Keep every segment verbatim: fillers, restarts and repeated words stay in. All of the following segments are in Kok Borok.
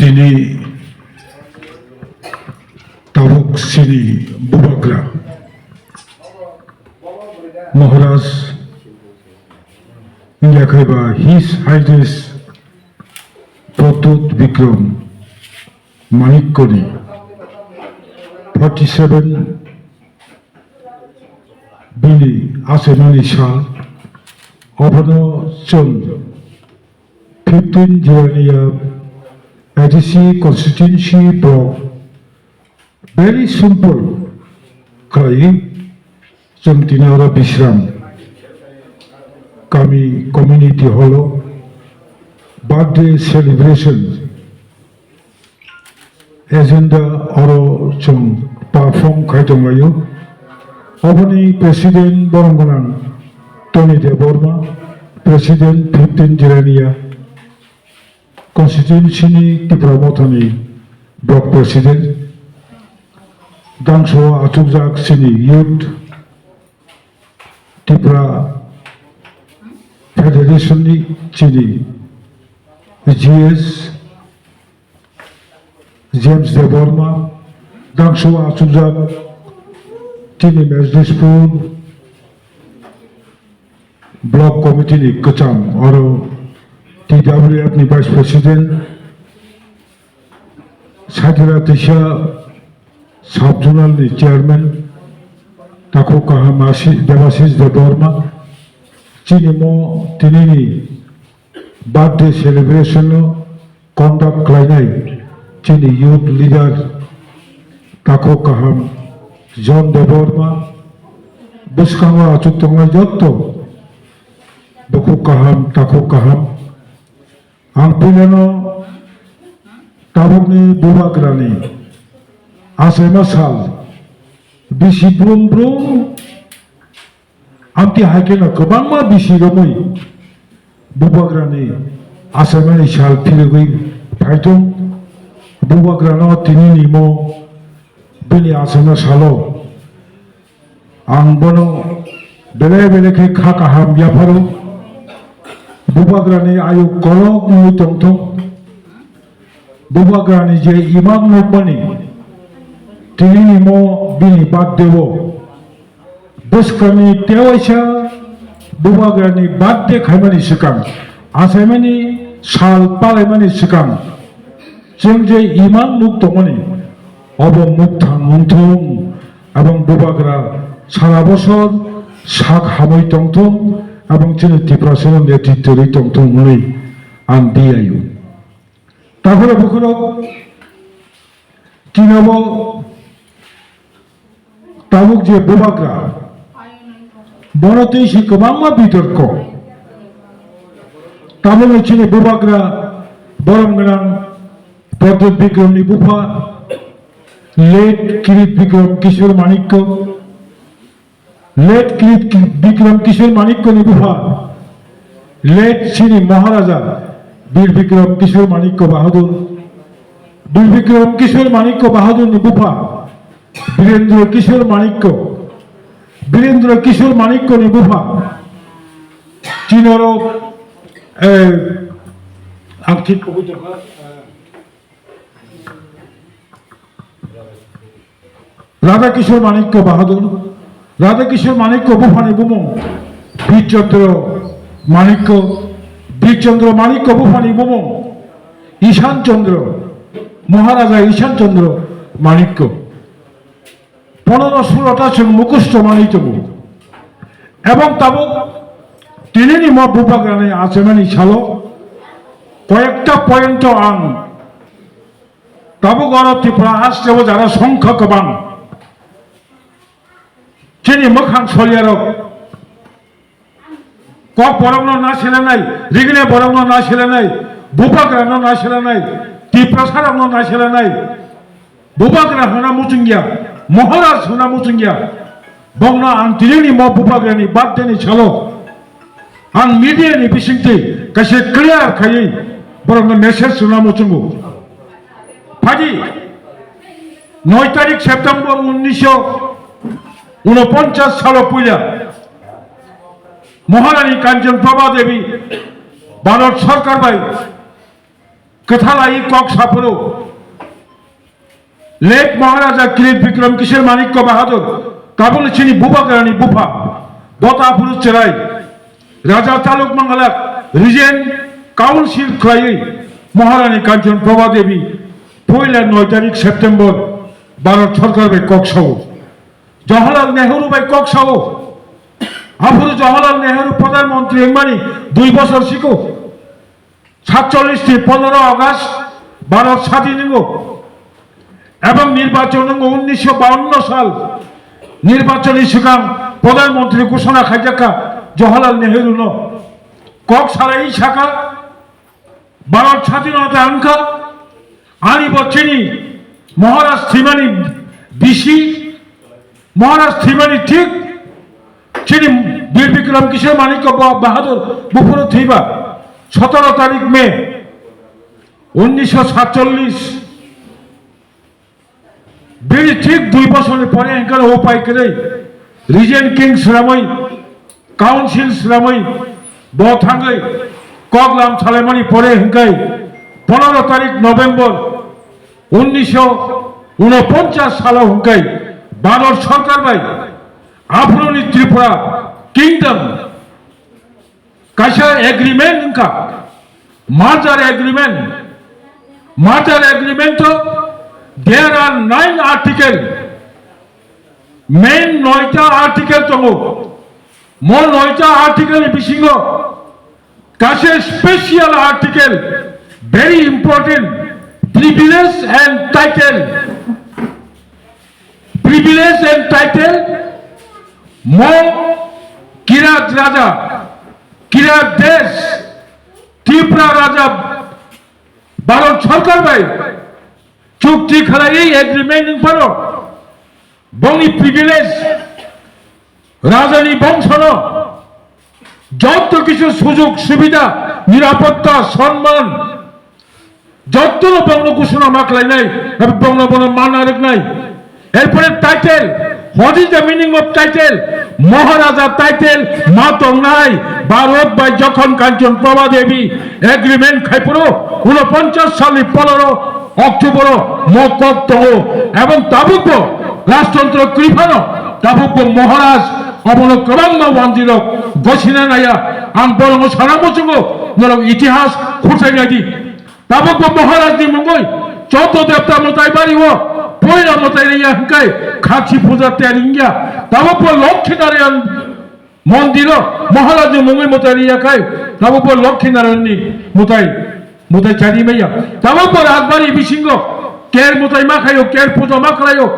Tini tabuk chini bubagra Maharaj wngya khe ba His Highness Pradyut Bikram Manikkoni forty seven bini achaimani sal, obono chwng fifteen Jiraniya A D C constituency block very simple khlaiwi chwng tini oro Bisram kami community hall o birthday celebration agenda oro chwng perform khai tonglaio. Oboni president borong gwnang Tony Debbarma, president fifteen Jiraniya constituency ni Tipra Mothani block president, dangso achukjak chini youth, Tipra Federation ni chini G S, James Debbarma, dangso achukjak chini Mejlispur Block Committee ni kwcham, oro T W F ni Vice President, Saidra Teisa Sub Zonal ni Chairman, takhuk kaham Asi-, Debashish Debbarma, chini mo tinini birthday celebration no conduct khlainai chini youth leader takhuk kaham John Debbarma, bwskango achuk tongnai jotto bukhuk kaham, takhuk kaham. Ang puilano tabukni bubagrani achaima sal bisi brum brum. Amtwi hai kheno kwbangma bisi romwi bubagrani achaimani sal phirigwi phai thung. Bubagrano tini nimo bini achaima salo ang bono belai belai khe kha kaham yapharo. Bubagrani ayuk kolok wngwi tongthung. Bubagrani je imang nukmani, tini nimo bini birthday o bwskangni tewaisa bubagrani birthday khaimani swkang, achaimani sal palaimani swkang, chwng je imang nuk tongmani, obo mukthang wngthung, abang bubagra sara bosor sak hamwi tongthung, abang chini Tiprasano netritw rwi tongthung hwnwi ang diyaio. Takhoro bukhurok tinabo tabuk je bubagra, bono twi se kwbangma bitorko. Tabukni chini bubagra borom gwnang Pradyut Bikramni bupha late Kirit Bikram Kishore Manikya, late Kirit Bikram Kishore Manikya ni bupha, late chini Maharaja Bir Bikram Kishore Manikya Bahadur, Bir Bikram Kishore Manikya Bahadur ni bupha, Birendra Kishore Manikya, Birendra Kishore Manikya ni bupha, chinoro, eh, ang thik koboi tongkha, eh, Radha Kishore Manikya Bahadur, Radha Kishore Manikya buphani bumung Bir Chandra Manikya, Bir Chandra Manikya buphani bumung Ishan Chandra, Maharaja Ishan Chandra Manikya. Pondro sulo ta chwng mukhusto manwi tongo. Ebong tabuk tinini mo bubagrani achaimani salo koyekta point o ang tabuk oro Tripura haste o jara songkha kwbang. Chini mwkhang solyarok kok borokno na selenai, rigine borokno na selenai, bubagrano na selenai, Tiprasarokno na selenai, bubagra hwnna muchungya, Maharaj hwnna muchungya. Bongno ang tinini mo bubagrani birthday ni salo ang media ni bisingtwi kaisa clear khaiwi borokno message rwna muchungo. Phadi, noi tarik September unniso unoponchas salo puila Maharani Kanchan Prabha Devi Bharat Sarkar bai Kwthalai kok saphuru, late Maharaja Kirit Bikram Kishore Manikya Bahadur, tabukni chini Bubagrani bupha, bota aphuru chwrai, Raja Chalok Mangalak, Regent Council khlaiwi Maharani Kanchan Prabha Devi, poila noi tarik September, Bharat Sarkar bai kok sao. Jawaharlal Nehru bai kok sao. Aphuru Jawaharlal Nehru Pradhan Mantri wngmani dui bosor siko. Satchollish ni pondro August Bharat sadin wngo. Ebong nirbachon wngo unnisho bawanno sal. Nirbachon ni swkang Pradhan Mantri ghosona khaijakha Jawaharlal Nehru no. Kok salai saka Bharat sadinota wngkha, ani bo chini Maharaj thwimani bisi, Maharaj thwimani thik chini Bir Bikram Kishore Manikya Ba-, Bahadur buphuru thwiba sotoro tarik May unnisho satchollish. Bini thik dui bosorni pore hwnkhe upai kwrwi Regent King swnamwi, Council swnamwi bo thangwi koklam salaimani pore hwnkhe pondro tarik November unnisho unoponchas salo hwnkhe Bharat Sarkar bai aphuruni Tripura Kingdom kaisa agreement wngkha, merger agreement. Merger agreement o there are nine article, main noita article tongo. Mo noita article ni bisingo kaisa special article, very important, privilege and title. Privilege and title, mo Kirat Raja, Kirat Desh, Tripura Raja, Bharat Sarkar bai chukti khlaiwi agreement wng phano, bongni privilege, Rajani bongsono joto kisu sujog subida, nirapotta, sonman, jotono bongno ghosona ma khlainai, abo bongno bono mana rwknai. Erpore title, what is the meaning of title? Maharaja title ma tongnai, Bharat bai jokhon Kanchan Prabha Devi agreement khaiphuru, unoponchas salni pondro October o mo kok tongo, ebong tabukbo rajtontro kwrwi phano tabukbo Maharaj obono kwbangma wanjwirok gosina naiya. Ang bolongo sana muchungo, norok itihas khursainai di. Tabukbo Maharaj ni mungwi joto debta mwtai bari o, poila mwtai rwya hwnkhe khakchi puja tiyari wngya. Tabukbo Lokhi Narayan Mondiro Maharaj ni mungwi mwtai riya khai, tabukbo Lokhi Narayan ni mwtai, mwtai chari maya. Tabukbo Rajbari bisingo ker mwtai ma khaio, ker puja ma khlaio.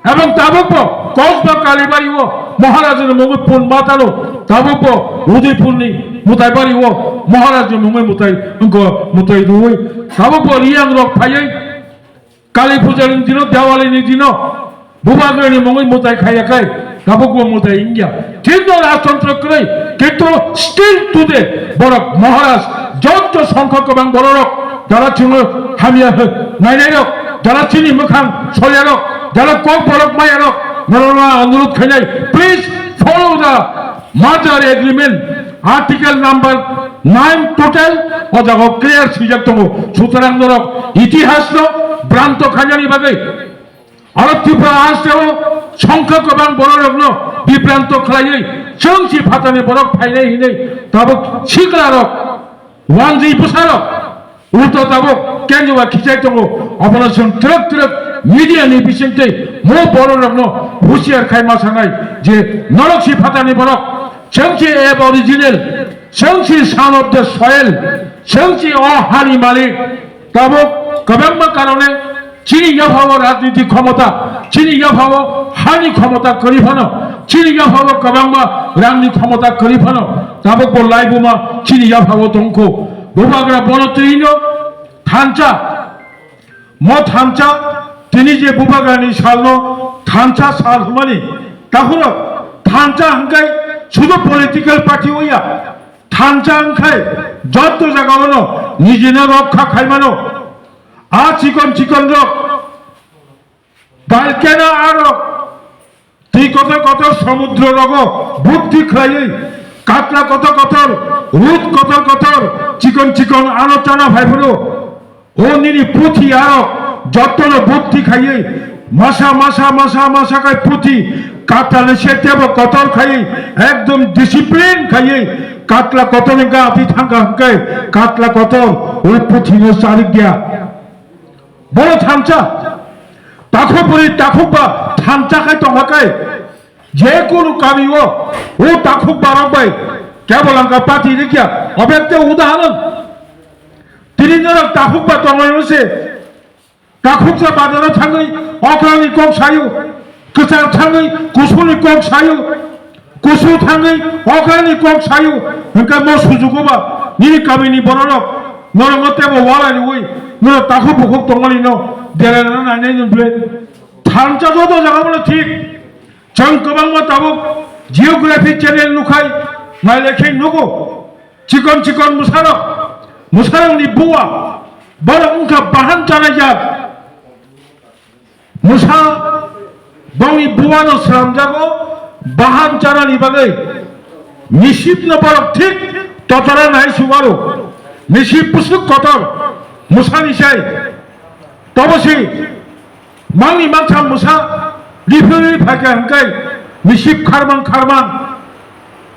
Ebong tabukbo Kosba Kalibari o Maharaj ni mungwi pun ma tano, tabukbo Udaipur ni mwtai bari o Maharaj ni mungwi mwtai, wngkha mwtai rwi. Tabukbo Riyang rok phaiwi Kali puja ni dino, Diwali ni dino, Bubagra ni mungwi mwtai khaiya khai, tabukbo mwtai wngya. Kintu rajtontro kwrwi, kintu still today, borok Maharaj, joto songkha kwbang bororok, jara chwngno hamya hw-, nainairok, jara chini mwkhang solyarok, jara kok borok mayarok, norokno ang onurudh khainai, please follow the Merger agreement, article number nine total, o jaga clear swijak tongo. Sutarang norok itihas no branto khainani bagwi, aro Tripura hasteo songkha kwbang bororokno bibranto khlaiwi chwng si phatani borok phainai hinwi tabuk siklarok, wanjwi bwsarok, ulta tabuk kenjoba khichai tongo. Obono chwng twrwk twrwk media ni bisingtwi mo bororokno husiar khai ma sanai je norok si phatani borok, chwng si aboriginal, chwng si son of the soil, chwng si o hani malik. Tabuk kwbangma karone chini yaphao rajniti khomota, chini yaphao hani khomota kwrwi phano, chini yaphao kwbangma rangni khomota kwrwi phano, tabuk bo laibuma chini yaphao tongkho. Bubagra bono twino thansa, mo thansa, tini je Bubagrani salno thansa sal hwnmani, takhoro thansa hwnkhe sudu political party oya, thansa hwnkhe joto jagao no nijino rokha khaimano. A chikon chikon rok, balkena arok, twi kotor kotor somudro rogo bukti khlaiwi, katla kotor kotor, rud kotor kotor, chikon chikon ano chana phaiphuru, O nini puthi aro jotono bukti khaiwi masa, masa, masa, masa khai puthi katlani se tebo kotor khaiwi ekdom discipline khaiwi katla kotorni gati thangkha hwnkhe katla kotor o puthino charikya. Bono thansa takhuk bwrwi takhukba thansa khai tongkha khe je kunu kamio o takhukba rok bai kebo langkha pati rikya. Obekte udahoron tini norok takhukba tonglaio se. Takhuksa bazaro thangwi okrani kok sayo, kwchar thangwi kusuni kok sayo, kusu thangwi okrani kok sayo, hwnkhe mo sujugo ba nini kamini bororok norokno tebo walai rwui norok takhuk bukhuk tongmani no derana nainai no ble. Thansa joto jaga bono thik. Chwng kwbangma tabuk geography channel nukhai, nailekhe nugo. Chikon chikon mwsarok, mwsarokni buwa, borok wngkha bahan chanajak. Mwsa bongni buwano slamjago bahan chanani bagwi. Misipno borok thik totora nai suwaro. Misip bwswk kotor, mwsani sai. Tobo si mangni mangtham mwsa riphiwi phaikha hwnkhe misip kharmang kharmang.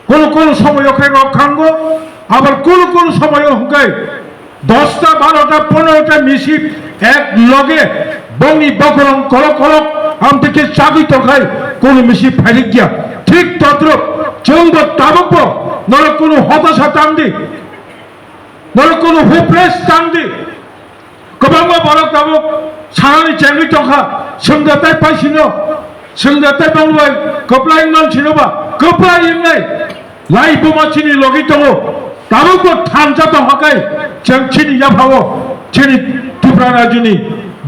Kunu kunu somoyo khe rok khango, abar kunu kunu somoyo hwnkhe dosta, barota, ponerota misip ek loge bongni bokorong kolok kolok amtwi khe chagwi tongkhai kunu misip phailikya. Thik todrop chwngbo tabukbo norok kunu hotasa tangdi, norok kunu hopeless tangdi. Kwbangma borok tabuk sanani chengwi tongkha, swngda tai paisino, swngda tai bangbai kwplai wngman sino ba, kwplai wngnai lai buma chini logi tongo. Tabukbo thansa tongkha kai, chwng chini yaphao, chini Tripura rajyoni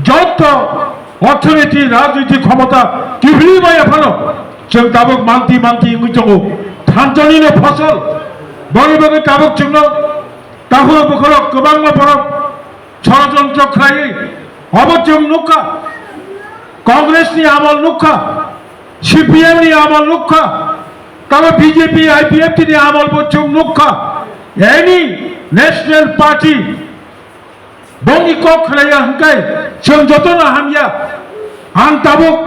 joto orthonoiti, rajniti khomota kiphilwi maya phano, chwng tabuk manti manti wngwi tongo. Thansanino phosol, boni bagwi tabuk chwngno Takhuk bukhurok kwbangma borok chorojontro khlaiwi obo chwng nukha, Congress ni amol nukha, C P M ni amol nukha, tamo B J P, I P F T ni amol bo chwng nukha, any national party bongni kok khlaiya hwnkhe chwng jotono hamya. Ang tabuk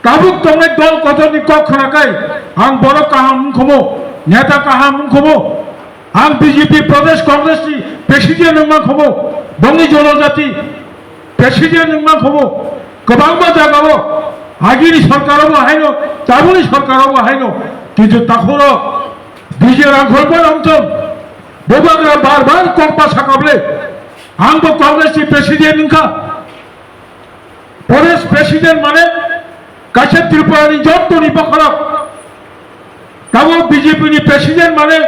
Tabuk tongnai dol kotorni kok khna kai ang borok kaham wngkhomo, neta kaham wngkhomo. Ang B J P Pradesh Congress ni president wngma khomo, bongni jonojati president wngma khomo. Kwbangma jagao agini sorkar obo haino, tabukni sorkar obo haino, kintu takhoro B J Rangkhol bai wngthong, bubagra bar bar kok ba sakable, ang bo Congress ni president wngkha. Forest president mane kaisa Tripura ni joto ni bokhorok. Tamo B J P ni president mane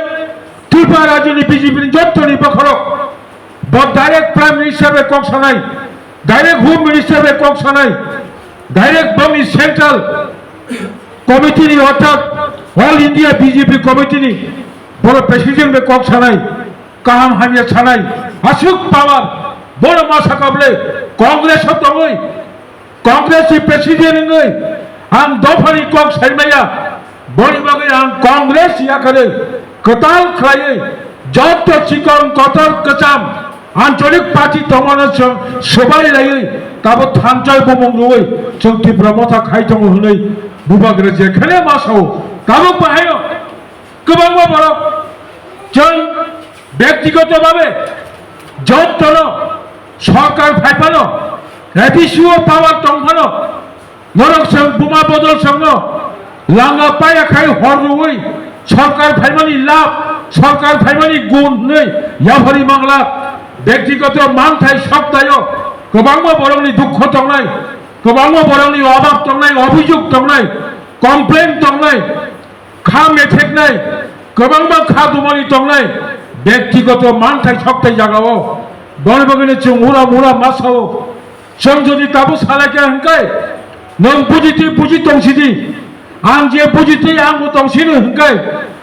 Tripura rajyo ni B J P ni joto ni bokhorok. Bo direct prime minister bai kok sanai, direct home minister bai kok sanai, direct boni central committee ni orthat all India B J P committee ni boro president bai kok sanai. Kaham hamya sanai, aswk power, bono ma saka bwle Congress o tongwi, Congress ni president wngwi ang dophani kok saimaya, boni bagwi ang Congress yakarwi kwtal khlaiwi joto chikon kotor kwcham ancholik party tongmano chwng swbai laiwi tabo thansa bumung rwui chwng Tipra Motha khai tongo hwnwi bubagra jekhane ma sao tabuk bahaino. Kwbangma borok chwng bektigoto babe jotono sorkar phaiphano, A D C o power tongphano, norok chwng buma bodol chwngno langa paya khai hor rwui sorkar phaimani lab, sorkar phaimani gun hwnwi yaphari mangla. Bektigoto manthai soktaio kwbangma borokni dukho tongnai, kwbangma borokni obab tongnai, obhijog tongnai, complain tongnai. Kha metheknai, kwbangma kha dumani tongnai, bektigoto manthai sokthai jagao. Boni bagwino chwng ura mura ma sao. Chwng jodi tabuk salaikha hwnkhe, nwng bujitwi buji tongsidi, ang je bujitwi angbo tongsino hwnkhe,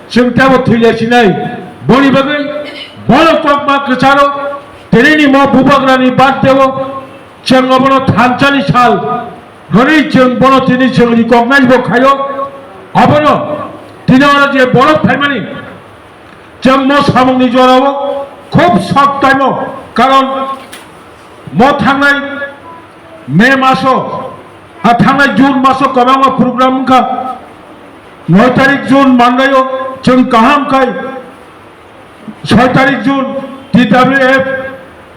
chwng teibo thwilasinai. Boni bagwi bono kokma kwcharo, tinini mo bubagrani birthday-o, chwng obono thansani sal hwnwi chwng bono tini chwng recognize bo khaio. Obono tini oro je borok phaimani chwng mo samungni jorao khub sok taimo, karon Mo thangnai May maso, a thangnai June maso kwbangma program wngkha. Noi tarik June mandaio chwng kaham khai soi tarik June T W F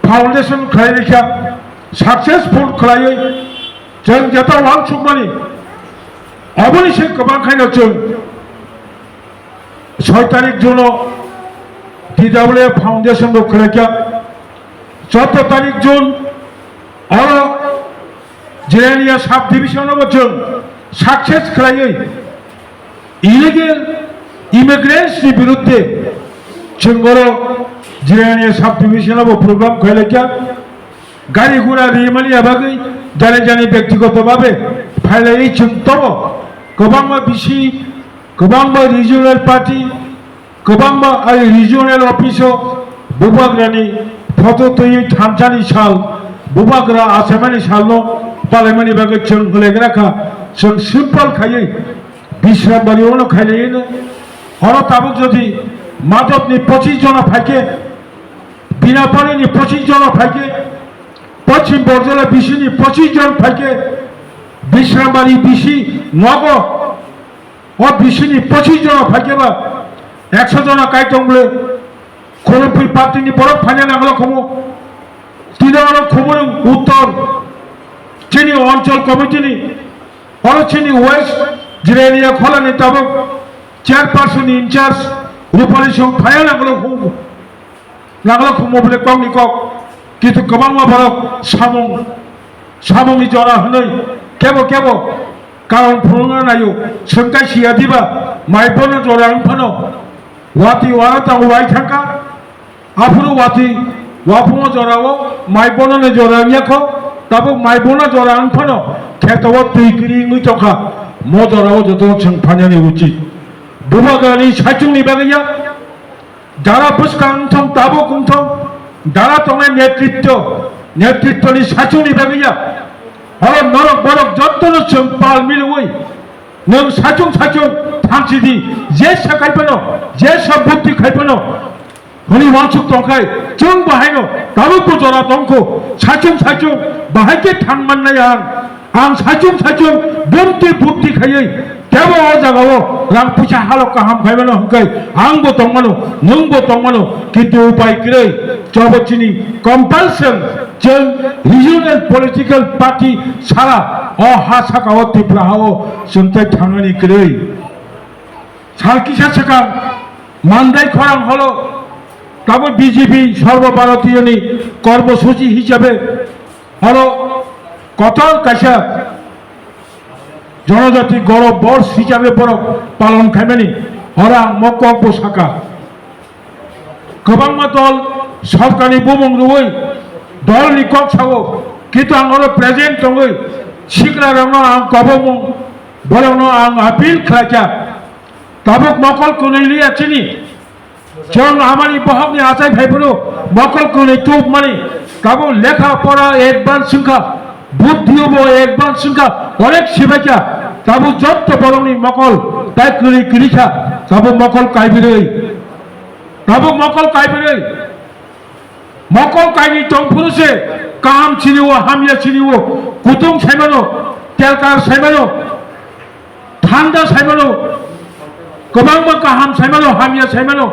foundation khlai rikha, successful khlaiwi chwng jeta wansukmani aboni se kwbang khaino chwng soi tarik June o T W F foundation rok khlaikha. Chotto tarik June oro Jirania sub division o bo chwng success khlaiwi illegal immigrants ni birudde chwng oro Jirania sub division o bo program khlailaikha. Gari gura rimani abagwi jani jani byaktigoto babe phailaiwi chwng tongo. Kwbangma bisi, kwbangma regional party, kwbangma ai regional office o Bubagrani photo twiwi thansa ni sal, Bubagra achaimani salno palaimani bagwi chwng hwlaigra kha. Chwng simple khaiwi Bishrambari ono khailaiwi no. Oro tabuk jodi Madhobni pochis jona phaikhe, Binapalini pochis jona phaikhe, Pochim Borjola bisini pochis jon phaikhe, Bishrambari bisi nogo o bisini pochis jona phaikhe ba ekso jona kai tong bole, Khulumpui party ni borok phaina nanglo khumu. Tino oro khumung uttor chini onchol committee ni, oro chini West Jirania Kholani tabuk chairperson in charge Rupali Song phaina nanglo khumu. Nanglo khumu bole kok ni kok, kintu kwbangma borok samung, samung ni jora hwnwi kebo kebo karon phunukna naio, swngkai siya diba, mai bono jora wng phano, wati wara tongo wai thangkha, aphuru wati waphungo jorao mai bono ni jora wngya kho, tabuk mai bono jora wng phano kheto o twi kwrwi wngwi tongkha, mo jorao joto chwng phainani uchit. Bubagrani saichung ni bagwi ya, Dara bwskang wngthong, tabuk wngthong, dara tongnai netritto, netritto ni sachung ni bagwi ya. Oro norok borok jotto no chwng pal milwi. Nwng sachung sachung thanchi di, je sa khai phano, je sa bukti khai phano. Hwnwi wansuk tong khai, chwng bahaino tabuk bo jora tong kho, sachung sachung bahai khe thang mannai ang. Ang sachung sachung bumti bukti khaiwi tebo o jagao rang puisa halok kaham khaimano hwnkhe ang bo tongmano, nwng bo tongmano, kintu upai kwrwi chobo chini compulsion chwng regional political party sara o ha sakao Tripura hao chwng tei thangani kwrwi. Sal kisa swkang Mandai khorang holo tabuk B J P Sarbo Bharatiyo ni kormosuchi hisabe oro kotor kaisa Jonojati Gorob Bors hisabe borok palon khaimani oro ang mo kok bo saka. Kwbangma dol sorkarni bumung rwui dolni kok sao, kintu ang oro present tongwi sikrarokno ang kobomung, borokno ang appeal khlaikha. Tabuk mokol kwnwi liya chini. Chwng amani bohokni achai phaiphuru mokol kwnwi tubmani. Tabuk lekha pora advance wngkha, buddhiyo bo advance wngkha, onek sibaikha. Tabuk jotto borokni mokol tai kwnwi kwrwikha, tabuk mokol kaibirwi. Tabuk mokol kaibirwi. Mokol kainwi tongphuru se kaham sini o, hamya sini o, kutung saimano, telkar saimano, thanda saimano, kwbangma kaham saimano, hamya saimano.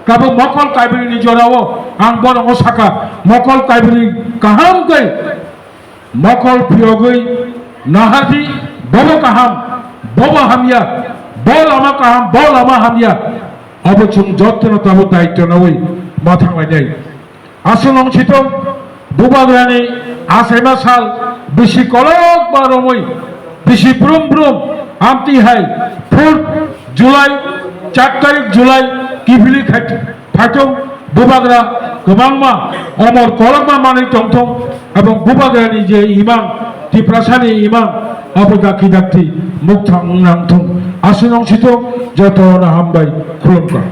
Tabuk mokol kaibrini jorao ang bono saka, mokol kaibrini kaham khe mokol phiyogwi nahardi, bobo kaham, bobo hamya, bo lama kaham, bo lama hamya. Abo chwng jottono tabuk daityo nawi ma thanglainai. Aswk nong sitong, Bubagrani achaima sal bisi kolok ba romwi, bisi brum brum, amtwi hai fourth July, char tarik July, kiphilwi khai-, phaithong Bubagra kwbangma omor kolokma manwi tongthong, abong Bubagrani je imang, Tiprasani imang, abo dakti dakti mukthang wngnangthong. Aswk nong sitong, jotono hambai, khulumkha.